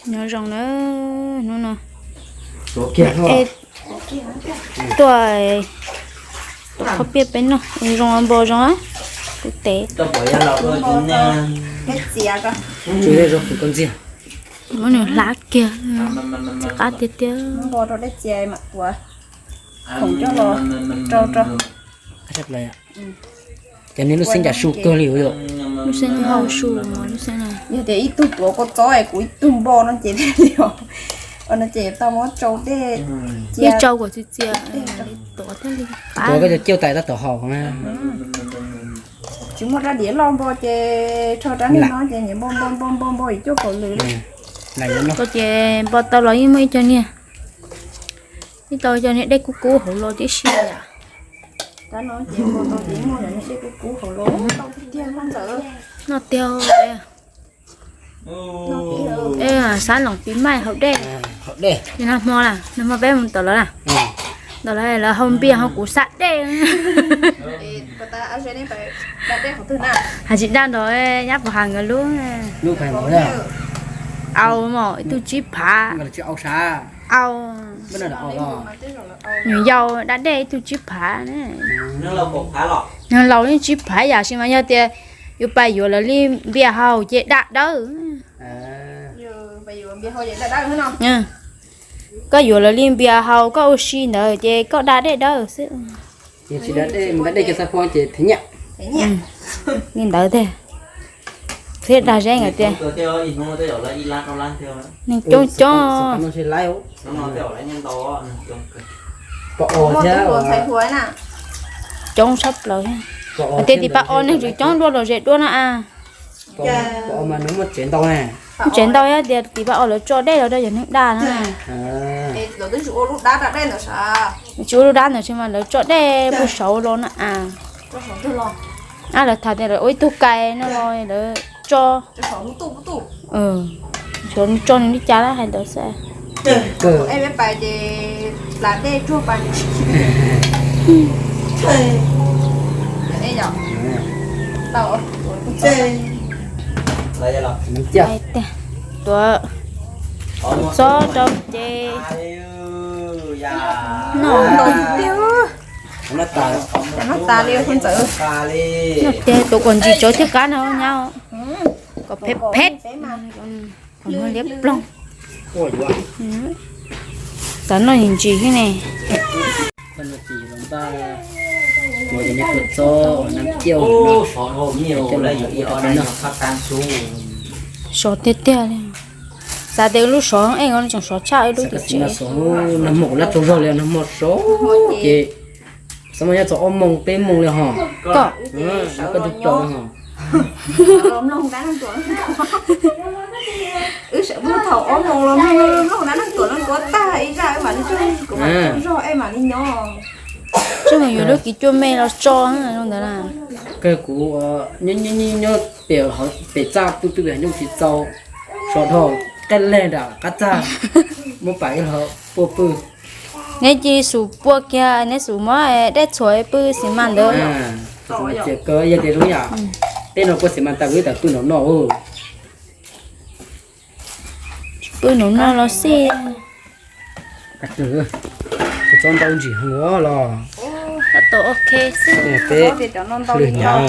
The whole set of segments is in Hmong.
Nyob zoo na, hnub no tuaj, tuaj qhov piaj peb noj, zoo npo zoo, kuv tev. Muab nws hlab kiag, qab tiag tiag. Cov niag lub xeeb cas su kawg li yom. Lub xeeb hau su, lub xeeb. Yog tias ib tug tuav kua txob es kuv ib tug npo no ces thiaj li, no ces tau muab tsau dej, ib tsau kom txias txias, tuav thiaj li. Tuav koj cov ciaj tais tab tom haus na. Tsis muaj rab diav loj npo ces rho rab niag no ces nyias npo npo npo npo npo ib cuaj kaum lwm. Koj ces npo tau los yeej muaj ib co niag, ib tau cov niag dej kub kub hauv los tib si yom. Noj tiag. Sab loos pib maij haus dej. Nag hmo na, nag hmo peb mus tom lawv na, tom lawv lawv haus npias ho kuv xa dej. Hais tsis daj nrog nyab puas has nkawd lub. Au mom, ib tug tsib phav. Au. Nws yau daj dej ib tug tsib phav. Nws laus yeej tsib phav yam sis mas yog tias yus pais yuav lawv li npias haus ces daj dawb. Koj yuav lawv li npias haus koj ua si ntawd ces koj daj dej dawb xwb. Li ntawd tiag. Thiab dag zeb nkawd tias neeg coob coob. Coob tshaj plaws. Tias tim pas os neeg tsis coob dua los ze dua na a. Tsev ntau thiab tias tim pas os lawv tso dej los rau yog neeg dag na. Tsis ua lub dab ntawd tsis mas lawv tso dej puag saud los na a. Ab, lawv tham tias lawv ua ib tug kais no los lawv tso, tso nws li cas lawv hais ntawd xwb. Tuav txob rau ces noj tiag, noj tiag tuav kom ntsim tsoov thiab qab no nyab, kom phem phem, kom muag liab ploog. Xav noj ntsim thiab ne. Sov tiag tiag li. Xav tias lub sov ej tseem sov tshaj lub tim tsev. Nag hmo lab tsaug zog li, nag hmo sov ces xav mas nyob txog ob moos peb moos li ho. Koj, koj tus plaws ho. Wb sawv thaum ob moos los mloog dab neeg tuam no tuav tag ib zaj mam li tsaug zog ej mam li nyob. Tsis mus yuav lub kiv cuaj me los tso zoo ntawd na. Kawg kuv nyob nyob pem txaj pw pw pem hav nyooj tsis txaus, sov dhau qab leg nram qab txaj, muab pam ib hlo puag pw. Neb cia li xub puag kiag, neb xub muab dej txhuam pw xi mas ntawd. Yog tias zoo yam tej no puag xi mas tas wb tas pw nraum no. Pw nraum no los xij. Kuv txob ntau ntsim heev los. Tab tom ok xwb. Peb lwg nyav.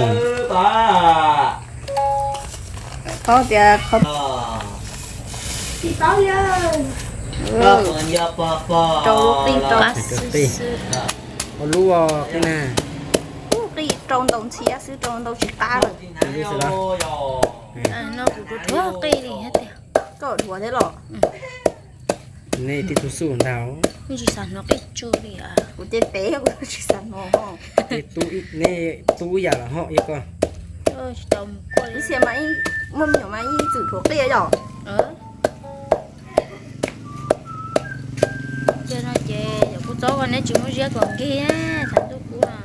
Rau lub qij rau. Ua lub qij na. Qij rau ntau ntxhiab xwb, rau ntau tsis qab lawm. No kuv dhuav qij li thiab tiag. Koj dhuav thiab los? Nej tib tug xub ntag. Kuv tsis xav hnov qij tsw li. Kuv ces tev kuv tsis xav hnov. Nej tub ib yam los ho ib ko. Ib txhia mas muaj me nyuam mas yeej txwm dhuav qij yom. Ces no ces yog kuv txob ko neb tsis muab ziab kom nkig, tshav ntuj kub no.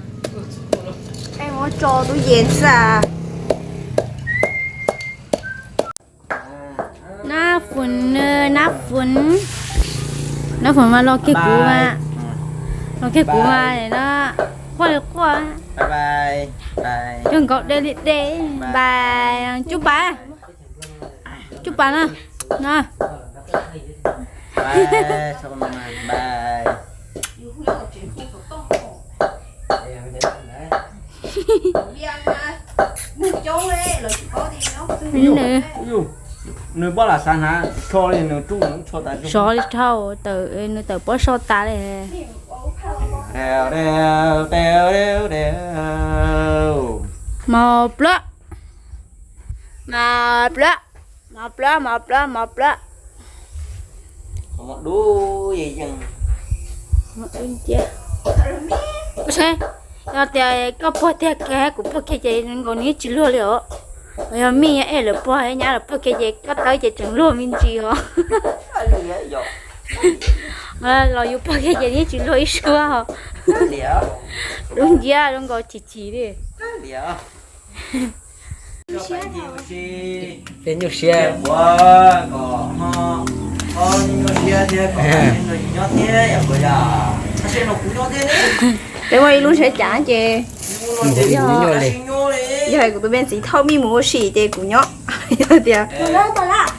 Ej, muab tso tub yees xwb. Nab Fun, Nab Fun, Nab Fun mas los kiag kuv mas, los kiag kuv mas no, quaj li quaj, coj nkaus de li de, npais, cub pas, cub pas no, no. Bye, sau ma bye. Nws, nws pob lam xav hnav tsho li nws rub nws tsho tas zog. Sov li dhau tawm, nws tawm pob soj tas li. Mos plab, mos plab, mos plab, mos plab, mos plab. Yog tias koj puag tiag kiag kuv puag kiag ces nkaus nws tsis luag li os. Yog mij yog ej lawv puag, nyab lawv puag kiag ces koj tawb ces tseem luag me ntsis os. Los yus puag kiag ces nws tsis luag ib suab os. Lub nciab zoo nkaus chim chim li. Tej nyuj siab. Peb muaj ib lub ntshai cas ces yog hais kuv tus me ntxhais thauj mij mus ua si ces kuv nyob. Yog tias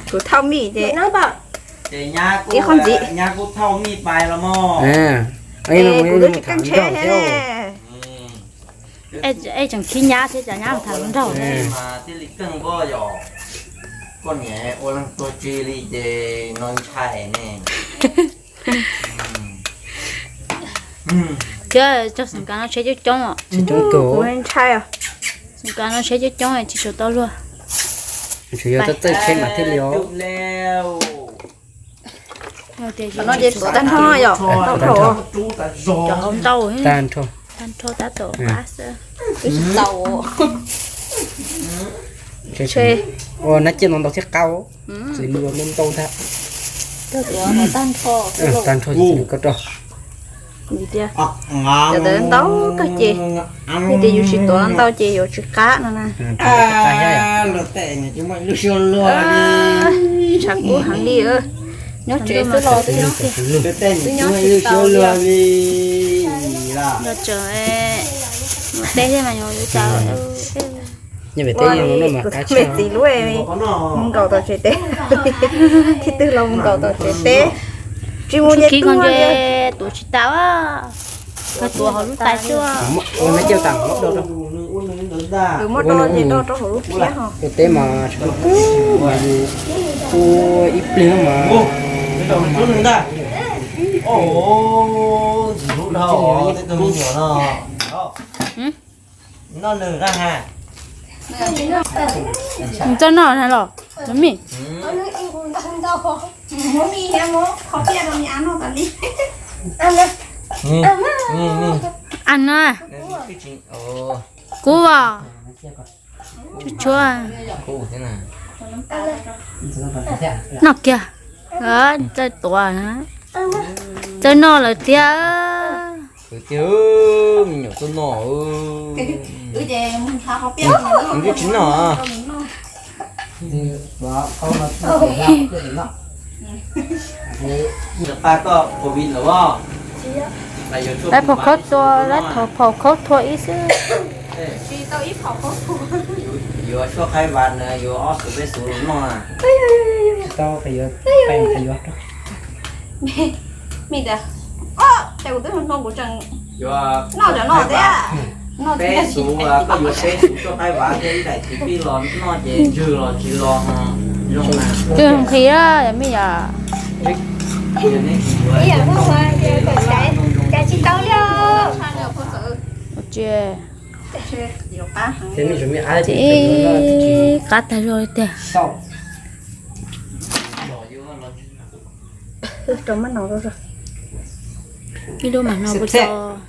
kuv thauj mij ces ib qho ntxiv. Kuv twb tsis kheev ntshe. Ej tseem khib nyab thiab, cas nyab tham hluas nraug thiab. Koj niam ua leej tuag tsi li ces no ntshai ne. Thiab tso xeem kav no tsheb coob coob os. Kuv ntshai os. Xeem kav no tsheb coob coob tsis tshua tau luag. Tsuas yog txawj txawj tsheb mas thiaj li os. No ces tuav tag nrho yom, tau dhau. Cov hau ntau, tag nrho, tag nrho tab tom qab xwb. Ua nab ciaj no ntau thiab qab, txiv nws ua ntau ntau ntag. Tag nrho txiv nws koj rau. Cov ntawd ntau kawg ces, yog tias yus tsis tuav ntau ces yuav tsis qab no na. Tshav kub heev li, nyob tsev xwb los twb nyob tsis tau li. Nyob tsev, mus teb thiab mas yuav tsav. Kuv tus me txiv lub mus nkaum tom tsev teb, thib twg los mus nkaum tom tsev teb. Tsis mus ces tuav tsis tau, tuav hauv lub tais xwb. Muab do ces do rau hauv lub phiab ho. Teb mas ua ib pliag mas. Txawj noj na los, cov mij. Aw na, kub os, tsuag tsuag. Noj kiag, txawj tuav na, txawj noj lawm thiab. Me nyuam tuaj noj, twb tsis noj. Lawv phom khaub tua, lawv phom khaub thua ib xwb. Yuav tshuaj qaib vas na, yuav ob xuv peb xuv noj. Noj cov no thiab. Peb xuv, koj yuav peb xuv tshuaj qaib vas thiab ib daim txiv pij los noj ces ntswg los tsis los zoo na. Twb nqhis, yog mij yom. Cas tsis tau li. Ces qab tag zog li tiag. Rau mab no, ib lub mas no,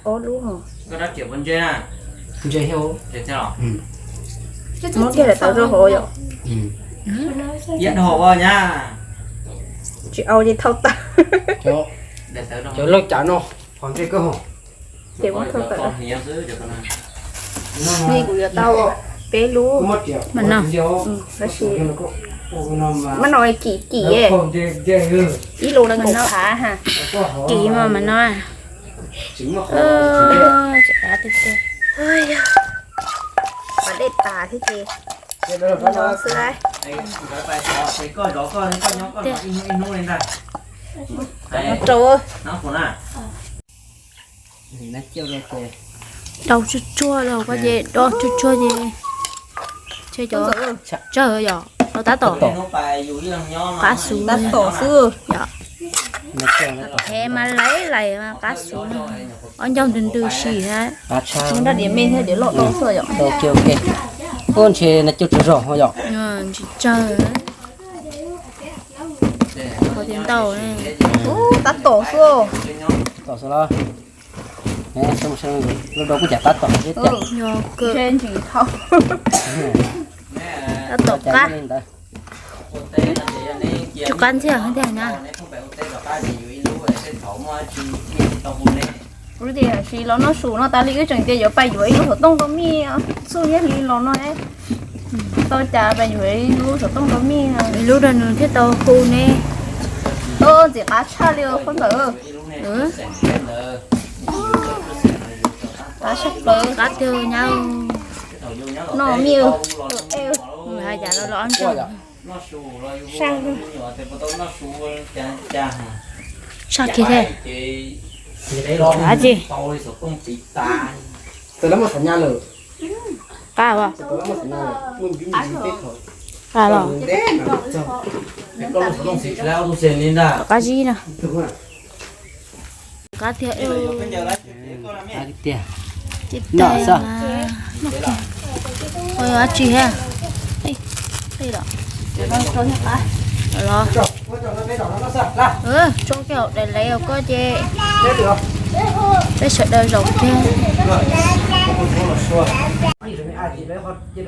ob lub. Muab kiag daim tawv rau hauv yom. Tsis au ces thauj tawm. Cov laj cav no, qhov ntsej kawg hos. Ces muab thauj tawm. Kuv yuav tau peb lub mas no. Tab sis mab no kim kim, ib lub nees nkaum phav ha. Kim mas mas no. Tsis qab tiag tiag. Qhov dej tas thiab ces no xwb lauj. Rau, rau tsuag tsuag los ko ces do tsuag tsuag ces, tsawg yom, rau tab tom, qab xwb, tab tom xwb. He mas laiv laiv mas qab xwb, ob ncaug ntws ntws si hab. Muab rab diav me thiab diav loj do xwb yom. Ua ntshe na coj tsaug zog yom. Ntsis tsawg. Tab tom xwb. Tom xwb los. Lub rau kuj cas tab tom thiab. Tab tom qab. Tsis qab ntxiag tiag na. Wb tias sis los noj su no tas li wb tseem tias yuav pais yuav ib lub xov tooj rau mij, txuj nyiaj hli los no, tau cas pais yuav ib lub xov tooj rau mij. Ib lub rau nws thiaj tau hu ne. Ntxim qab tshaj li phauj ntxawm. Qab tshaj plaws, qab tiag nyab. Noj mij, hais cas los los ob ncaug. Saj kiag thiab. Dab tsi? Qab os. Qab los. Qab zib no. Qab tiag. Noj xwb. Ua dab tsi thiab? Los, tso kiag hauv daim laiv os koj ces peb sawv daws zaum kiag.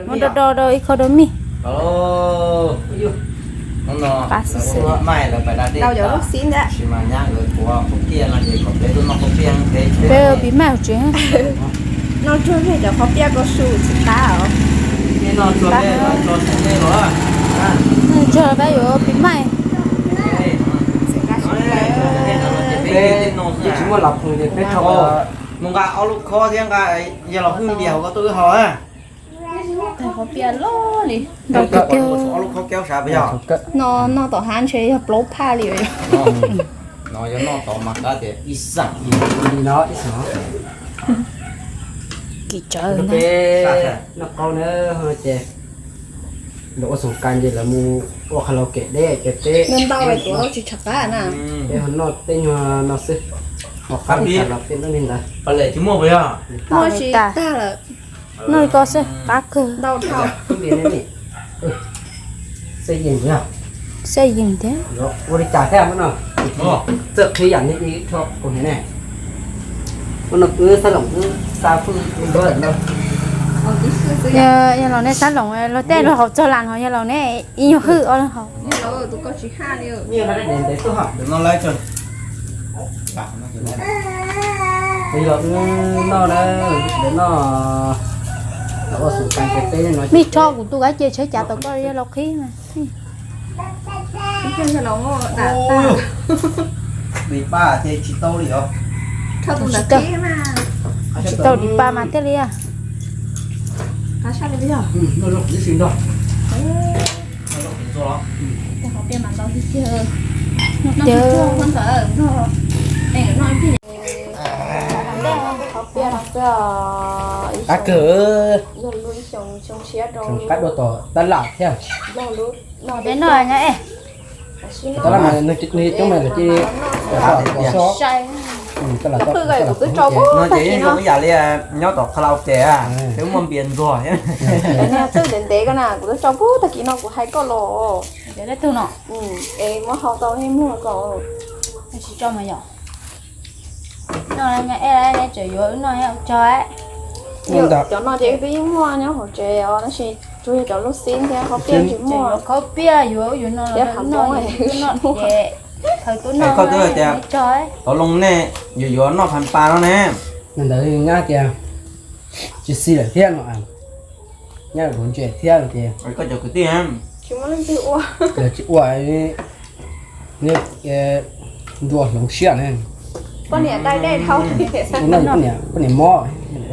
Muab do do rau ib qho rau mij. Pab xwb xwb. Peb pib maij hauv tsev. Noj tsuag peb cov qhov piaj ko su tsis qab os. Noj tsuag peb yuav pib maij. Peb tsis muaj los phoos ces peb rho mus nqa ob lub khob thiab nqa yog los hwj npias hauv ko tuaj wb haus. Qhov piaj loj li. Ntau tiag tiag. Ob lub khob keub sav pes yog. No noj tom hav ntshe yog plaub phaj li. No yog noj tod mas qab tias ib xeem li no ib xeem. Kim tsawv ntag. Noj qaub na, ces lawv ua xoom kas ces lawv mus ua qhov laus kem deb ces peb ntau tuav tsis tshua qab na. Peb ho noj tej nyuag no xwb, ho qab li cas los peb noj li ntawd. Muaj tsis tag lawm. Noj li ko xwb qab kawg. Ntau dhau. Xav yeem thiab. Ua li cas thiab no? Txawj qhib yam li rho kuv hniav ne. Ua no wb xab loom wb xa fwj npawg no. Yog los nej xab loom los tej luag haus txog las ho yog los nej ib nyuag hwj ob leeg haus. Los wb noj na, wb noj. Mej rho kuv tus kab ce tsheb cav tom koj yog laus qhib mas. Tsis tau dim pa mas thiaj li. Qab kawg. Qab dua tom tab laj thiab. Peb noj nyob es. Tab laj mas nws coob mas lawv cia li. Tab laj no ces zoo ib yam li nyob tom kha la u ke, twb muaj npias ntxuag. Twb ntev ntev ko na, kuv twb tso pub tag kis no kuv hais koj los. Es muab hau tau muag ko. Tsis tso mas yom. Noj, tseem yuav wb noj tso. Cov no ces twb yeej muaj nyob hauv tsev os, tab sis tsuas yog cov lub xib thiab qhov piaj tsis muaj. Qhov piaj yuav yuav no thiab, qhov no noj ces thaum twb noj koj twb hais tias tov loo nej yuav yuav noj pha pa no ne. Ntawd nyab tias tsis xis lawm thiab no. Nyab lawv ntse thiab no ces koj cov kwv tij tsis ua, ntuas hloov siab ne. Poj niam dai dej dhau, poj niam mob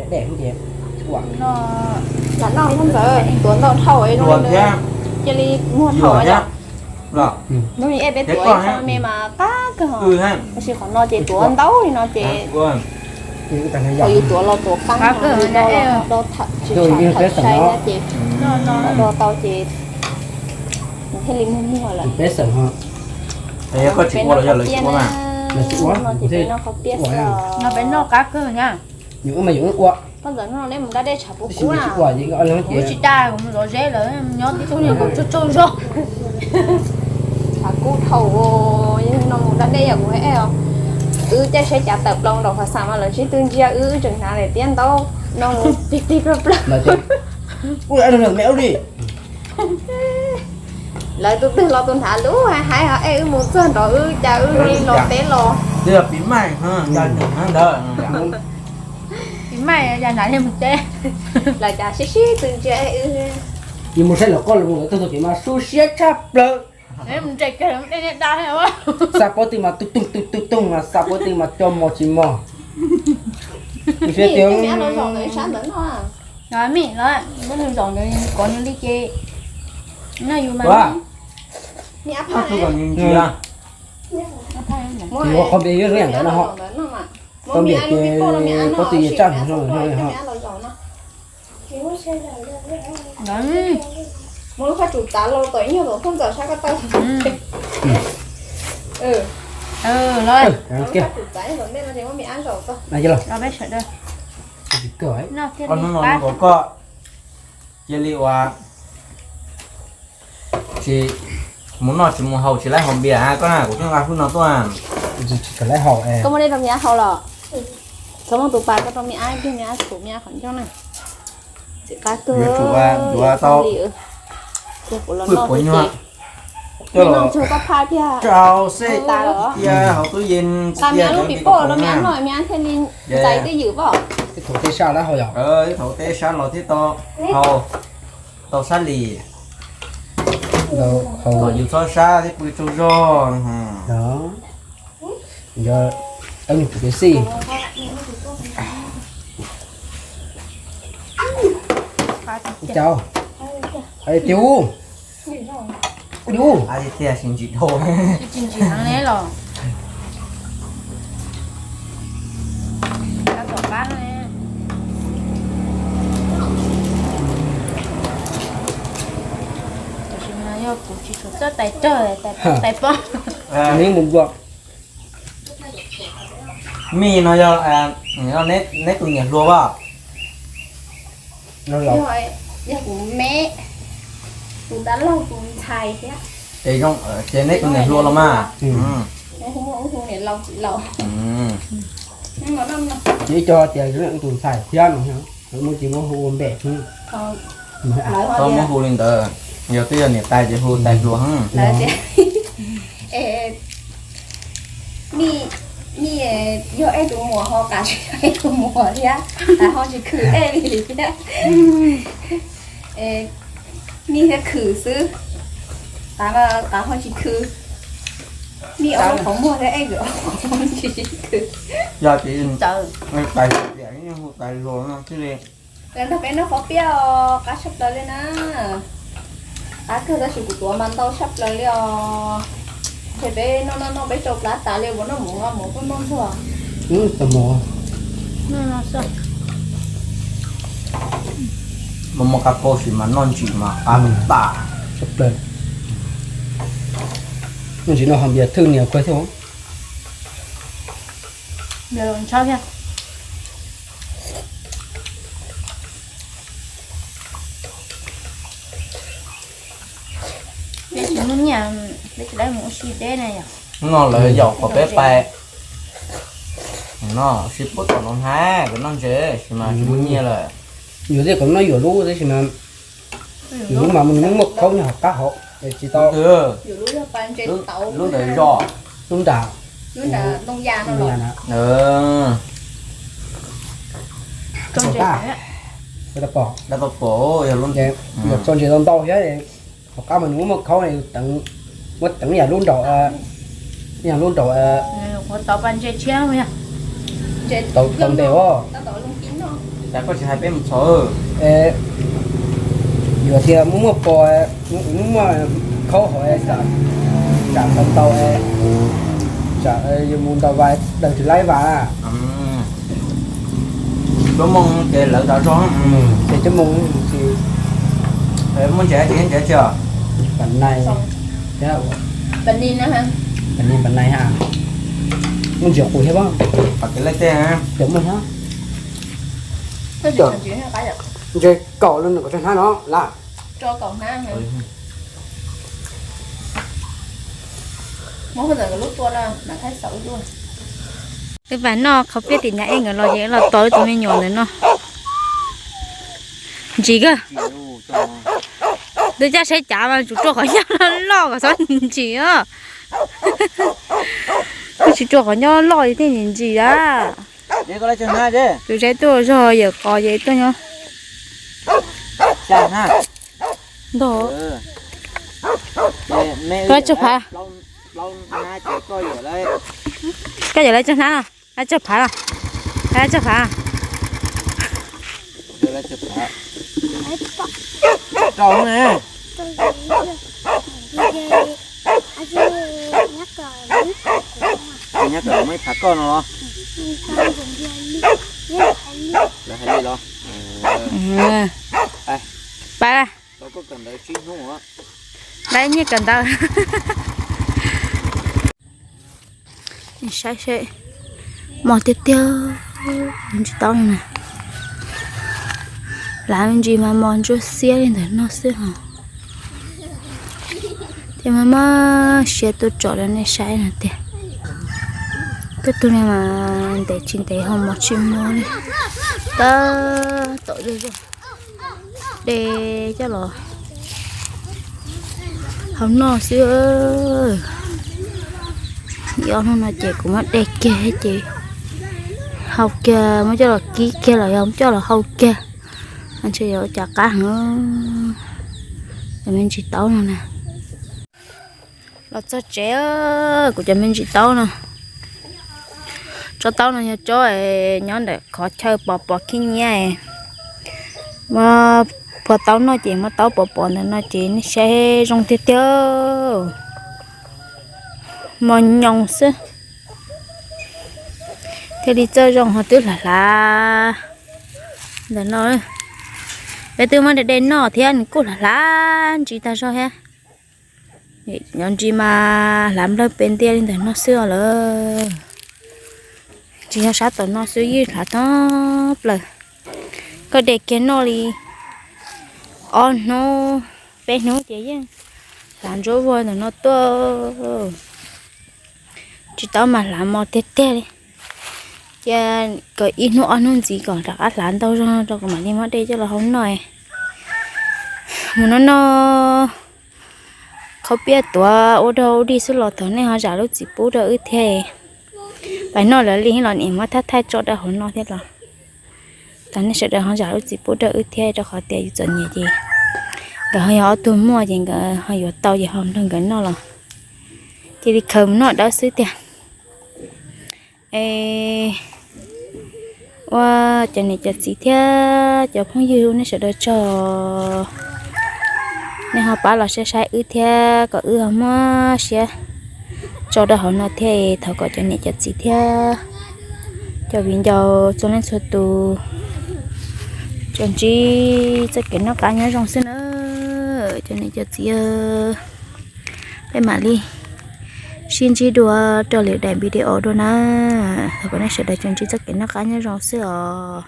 dai dej ces ua. Lam noj ntxawm tuav ntau dhau thiab. Cia li muag thaum yom. Hnub ib peb tuav ib qho me mas qab kawg. Tab sis qhov no ces tuav ntau li no ces thaum yus tuav los tuav qab no li do, do tsis tsham thaum sai na ces do tau ces nws thiaj li muag muag lawm. Peb xeem ho. Peb no qhov piaj na, no ces peb noj qhov piaj xwb. No peb noj qab kawg na. Yus wb mas yus wb ua. Koj ntxawm no neb mus da dej tshav puv kuv na. Kuv tsis da, kuv mus zov zeb lawm, nyob tib tug niag kaus tsaug tsaug zog. Tshav kub dhau, yog no mus da dej yog kuv es os. Wb caij seb cav tawm plaws nraum qhov xam mas lawv sib tw ntsia wb, wb tseem hnav daim tiab ntaub no mus tig tig plaws plaws. Lawv tus twg los tus hnav lub haib haib ho es wb mus txog nrov wb cas wb zoo li los teb los. Twb yog pis maij, pis maij cas hnav li mus teb. Lawv cas sib sib tw ntsia wb. Yus mus saib lawv qoj los mus lawv txog tus kev mas su siab tshaj plaws. Xa pab twg mas tu toog tu toog tu toog mas xa pab twg mas coj mos tsis mos. Tus siab tias mim los, muab nws zaum ntawd kov nws li ces noj yus mas. Ces ua qhov npias yuav zoo yam ntawd no ho. Qhov npias ces pab twg yog tsaj no ho. Mus lub qab tsum txav los tom ib nyuag tom thoob ntxawm sab ko taw. Los, lub qab tsum txav tom ntej no ces muab me ab zaum tau. Hnub no koj cia li ua tsis mus noj tsis mus haus tsis laib haus npias koj na, kuv thiaj nqa hwj no tuaj. Koj muaj dej rau me ab haus los? Koj muab tus pas koj rau me ab, me ab tsum me ab qhov ncauj na. Txiv qab tuag, yuav tsum ua tau. Kuv los noj nyuag coj los tsau xeb cia hauv tub yees. Qa me ab lub pim poj rau me ab noj, me ab thiaj li ntxais twj ywm poj. Ib thaum tej sab lawv haus yom? Ib thaum tej sab los thiaj tau haus, tau sab lis. Kom yus txhob sab thiab pw tsaug zog. Yog, ib nyuag kuv peb xij. Ua cas? Tiag ub. Ua cas? Tiag, tsis ntsim dhau. Tsis ntsim heev ne los. Tam sim no yog kuv tsis tshua txawj tais rawg, tais poob. Mij no yog neb tus niam hluas as? Yog kuv me, tus dab laug tus ntxhais thiab. Es zoo ces neb tus niam hluas los mas. Ces ib co tias tus ntxhais thiab no, muab ces muab hu ua npe xwb. Txhob muab hu li ntawd, yog twb yog niam tais ces hu tais hluas. Mij, yog ej tus muam ho qav tsis yog ej tus muam thiab, qav ho tsis khwm ej li thiab. Mij thiaj khwm xwb, qav ho tsis khwm. Mij ob lub qhov muag thiab ej nkawd ob lub qhov muag tsis khwm. Yog ces tais hluas no thiaj li. Lawv nrog peb noj qhov piaj os, qab tshaj plaws li na. Qab kawg tab sis kuv tuav mas ntau tshaj plaws li os. Ces peb noj noj noj peb tsau plab tas li, ua noj mov los mov tuaj noj ntxuag. Mov mov qab kau sim mas noj ntsim mas qab tas. Tshaj plaws. Noj ntsim no ho npias thwj niam kawg thiab. Hnub no lawv yaum kom peb pais no, sib pub tom no hnav, peb noj ntses sis mas tsis muaj nyiaj lawm. Yus thiaj kom noj yuam lub tab sis mas yus lub mas nws muaj muaj khaub nyob hauv qab hauv, tsis tau. Lub ntawd zos, lub nram, tau pom, yog tso ntses tau ntau thiab. Hauv qab mas nws muaj muaj khaub, muab teev yam lub nraum, yam lub nraum tau ntes os. Cas koj tsis hais peb mus txhom? Yog tias muaj muaj pos, muaj muaj khaub hauv, tsam tau ntau, tsam yuav mus ntaus vas daws tsis laib vas. Cov moo ces lawv tau zog, ces cov moo muaj ntsev tsis ntsev tsis. Pam nai, pam nai, pam nai ha, muaj ntsis qus thiab, pom kev laj tej muaj thiab. Ntses kaum los nws kom tso hnab no lawm. Wb vas noj qhov peb tim nyab ej nkawd los ces los tos lub tus me nyuam ntawd no. Ntsim kawg. Twb caj saib cav mas tsum ruaj qhov nyob loj kom txhob ntsim os. Twb tsis ruaj qhov nyob loj ces thiaj ntsim a. Tus saib tuaj zog yawm qos ces tuaj nyob. Ntog. Koj tsawg phav? Koj yawm lawv tsawg hnab no? Lawv tsawg phav los? Lawv tsawg phav? Nyob kom muaj ib phav koj no los? Lawv hais li los? Pab, lawv nyiaj kawm ntawv. Saib seb, mos tiag tiag, ntsis taub no na. Hlav me ntsis mas mos ntsuab xiab li ntawm no xwb hos. Ces mas muab siab tuaj tsom rau nej saib no tiag. Koj tug no mas ntev tsis ntev ho mos tsis mos li. Tab tom zog zog de coj los hau noj xwb. Ib ob hnub no ces kuv muab de kiag ces hau kiag, muab coj los kib kiag los yog muab coj los hau kiag. Ntshe yuav ua cas qab heev. Cov me ntsis taub no na. Los txog tsev, kuv cov me ntsis taub no. Tsob taub no yog tsob nyob ntawm qhov chaw pos pos khib nyiab. Muab phua taub noj ces muab taub pos pos ntawm no ces nej saib zoo tiag tiag. Mos nyoos xwb. Thiaj li txawj zoo ho twb hlav hlav ntawm no. Peb twb muab de de noj thiab nws kuj hlav hlav ntsis tag zog thiab. Nyob ntsis mas hlav nplawg pes ntiag li ntawm no xwb os lawm. Tsis yog sab tom no xwb yeej hlav thoob plaws. Koj de kiag noj li ob hnub peb hnub ces yeej hlav ntsuab vog ntawm no tuaj. Tsis tau mas hlav mos tiag tiag li. Cia kom ib hnub ob hnub ntxiv kom rov qab hlav ntau zog rau kom mam li muab de coj los hau noj. Mus noj noj khaub piab tuav ua dog ua dig xwb los thov nej ho zam lub txim pub rau wb thiab. Pais noj lawv li los nim muab thaj thaij tso rau hauv no thiab los thov nej sawv daws ho zam lub txim pub rau wb thiab, rau qhov tias yus txom nyem ces nkawd ho yog ob tug muaj ces nkawd ho yuav tau ces ho nrog nkawd noj los cia li khaws mus noj dawb xwb tiag. Es ua cov niam cov txiv thiab cov phooj ywg nej sawv daws tsaug, nej ho pab los saib saib wb thiab kom wb ho muab siab tso rau hauv no thiab. Thov kom cov niam cov txiv thiab cov viv ncaus txhua leej txhua tus tsuas ntsib txoj kev noj qab nyob zoo xwb na cov niam cov txiv. Peb mam li sib ntsib dua rau lwm daim video dua na. Thov kom nej sawv daws tsuas ntsib txoj kev noj qab nyob zoo xwb os.